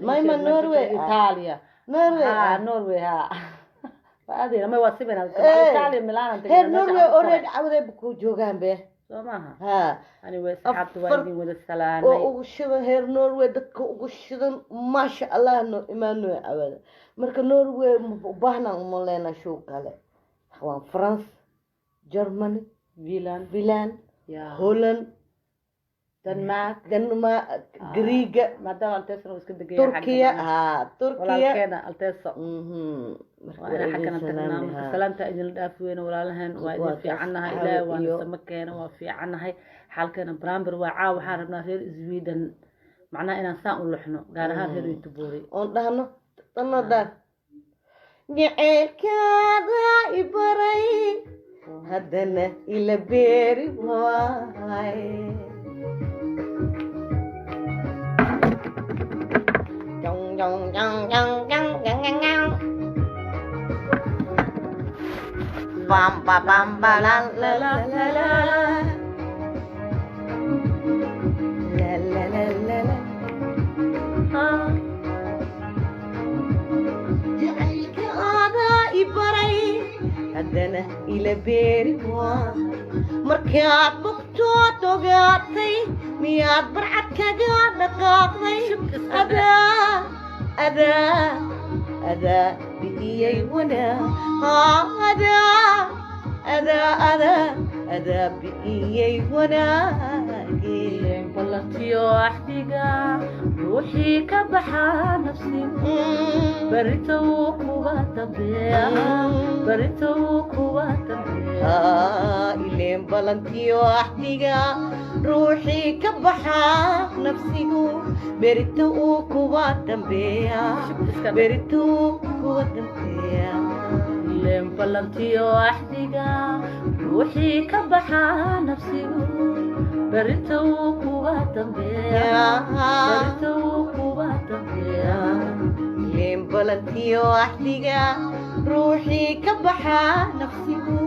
Mayma Norway ah. Italia. Norway Ha. Ah. Norway ha, waa aadayna. May, waa sibina. Eh. Italia, Milan. Heer Norway already cawaday ku joogaan be. Soo maaha? Ha. Anyway, saxaabta waa idin wada oo salaanay. Ugu shidan heer Norway, dadka ugu shidan, maasha Allah, no imaanoy cawada. Marka Norway u baahnaan uma leena show kale. Waa France, Germany, Finland, Finland, ya Holland, Denmark, Denmark, Greega. Maadaama Alteso uu iska degaya. Turkiya ha, Turkiya. Walaalkeena Alteso. Marka waa inaan xaggana tagnaa. Marka salaamta idinla dhaafi weyne, walaalaheen. Waa idin Waa kaas. fiicannahay. Caawa Ilaahay waana iyo sama keena. Waa fiicannahay, xaalkeena bramber waa. Caawa waxaan rabnaa reer Sweden macnaha inaan saan u luxno, gaar ahaan reer Göteborg. Oon dhahno tanodan jaceylkaada i baray, haddana ila beeri waay. Jong, jong, jong, jong, jong, jong, jong, jong. Bam ba bam ba la la la la la la la la la la. Jacaylkaada i baray, haddana ila beeri waa. Markaad bogtood ogaatay, miyaad barcad kaga dhaqaaqday? Adaa, adaa, adaa bidiyey wanaag. Adaa, adaa, adaa, adaa bi'iyey wanaagii. Ballantiyo axdiga ruuxii ka baxaa nafsigu, berita wuu kuga dambeeya, berita wuu kuga dambeeya. Ileen balantiyo axdiga ruuxii ka baxaa nafsigu, berita uu kuwa dambeeya, berita uu kuwa dambeeya. Ileen ballantiyo axdiga ruuxii ka baxaa nafsigu, berita wuu kuga dambeeya, berita wuu kuga dambeeya. Ileen balantiyo axdiga ruuxii ka baxaa nafsigu,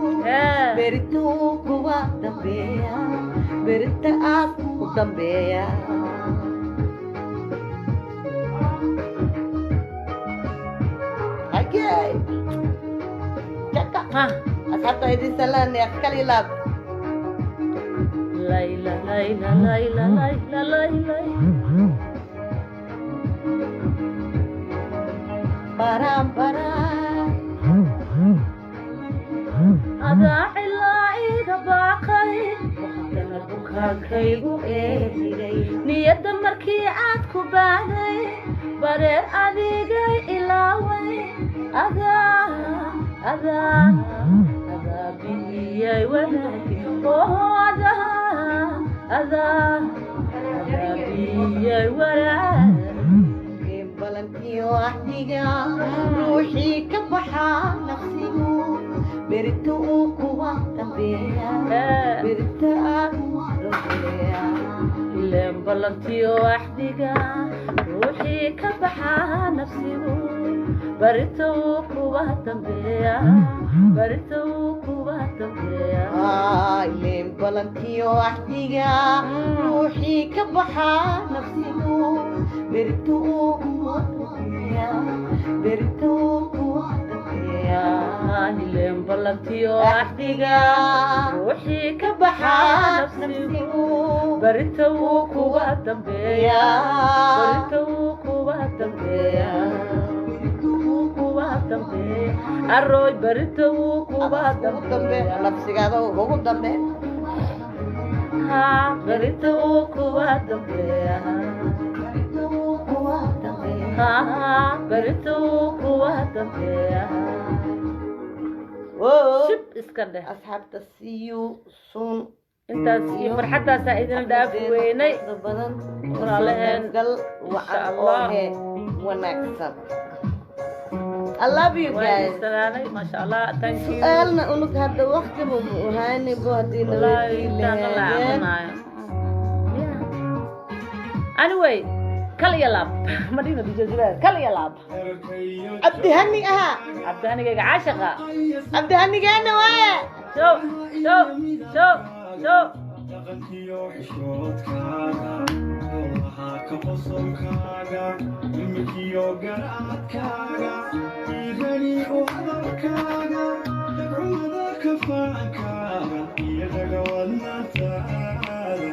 berita uu kuwa dambeeya, berita aas u dambeeya. Hagee jaka. Asxaabta, idin salaanaya kalilaab. Layla, layla, layla, layla, layla. Baram baram. Adaa cilaa iga baaqay, haddana bukaankaygu eegay. Niyadda markii aad ku baahday, bareer adigay ilaaway. Adaa, adaa, adaa biyay wanaagi. Oh, adaa, adaa, adaa biyay wanaagi. Balantiyo axdiga ruuxii ka baxaa nafsigu, berita uu kuwa dambeeya, berita aad dambeeya. Ileen ballantiyo axdiga ruuxii ka baxaa nafsigu, barita wuu kuwa dambeeya, barita wuu kuwa dambeeya. Ileen balantiyo axdiga ruuxii ka baxaa nafsigu, berita uu kuwa dambeeya, berita uu kuwa dambeeya. Ileen ballantiyo axdiga ruuxii ka baxaa nafsigu, barita wuu kuwa dambeeya, barita wuu kuwa dambeeya, wuu kuwa dambeeya. Arooy, barita wuu kuwa dambeeya. Nafsigaada ugu dambe. Ha, barita wuu kuwa dambeeya. Ha, barita wuu kuwa dambeeya. Shib iska dheh. Asxaabta, see you soon. Intaas iyo farxaddaasaa idin dhaafi weynay. Badan. Walaalaheen. Gal Insha wacan oo Allah. He wanaagsan. I love you Waa idin guys. salaamay, maasha Allah, thank you. Su-aalna unug hadda waqtiba mu uhayni bo haddii Wallaahi naweydii intaan la lahaydeen. aqrinaayo. Anyway, kal iyo laab ma dhihno. DJ Zubair, kal iyo laab. Cabdihani ahaa. Cabdihanigayga caashaqa. Cabdihanigeena waaye. Show, show, show, show. Dhaqankiyo xishoodkaaga, waxaa ka qosolkaaga. Cilmigiyo garaadkaaga, dhiirani u hadalkaaga, dhagcumada kafaankaaga iyo dhagawadnataada.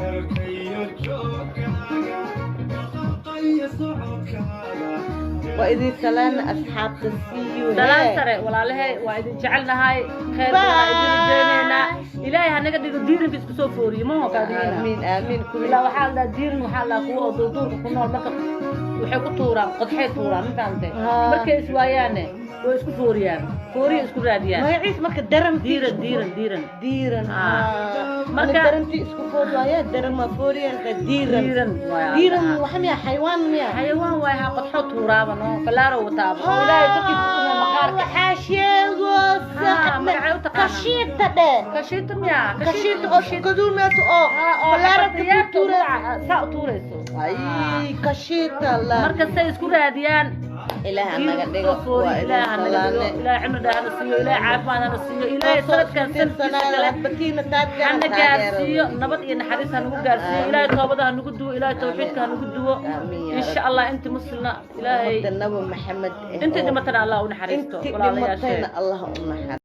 Erkayo joogaaga, dhaqaaqayo socodkaaga. Waa idin salaana, asxaabta. See you. Salaan sare, walaalahay, waa idin jecelnahay. Khayr waa idin rajaynaynaa. Ilaahay ha naga dhigo diirinka isku soo fooriyo maho kaadiina. Aamiin, aamiin. Ilaa waxaa la dhahaa diirin, waxaa la dhahaa kuwa oo duurduurka ku nool, marka waxay ku tuuraan qodxay tuuraan, ma fahamtay? Markay iswaayaanne way isku fooriyaan, fooriya isku raadiyaan. Magaciis marka daran? Diiran, diiran, diiran. Diiran. Marka daranti isku food waaya, daran ma fooriyan, diiran. Diiran waay. Diiran waxa miya? Xayawaan miya? Xayawaan waay, haa, qodxo tuuraaba no falaaro wataaba oo Ilaahay korkiisa ku sumay maqaarka. Waxaa sheego. Magacay u taqaanaa? Kashiita dhe. Kashiita miya? Kashiita oo gaduumeeto oo oo falaarka ku xabayaarta tuura. Saa u tuurayso. Ay, kashiita la. Marka say isku raadiyaan. Ilaah naga dhigo. Waa idin Ilaah naga dhigo. salaane. Ilaah cimri dheer hana siiyo, Ilaah caafimaad hana siiyo, Ilaahay sanadkan sanadkiisa kale hana gaarsiiyo, nabad iyo naxariis ha nagu gaarsiiyo. Ilaahay toobada ha nagu duwo, Ilaahay tawxiidka ha nagu duwo. Amiin yaa Insha Allah inti muslimna Ilaahay Ummadda Nabi Maxamed intii dhimatana Allah u naxariisto. Intii walaalayaashee dhimatayna Allah u naxariisto.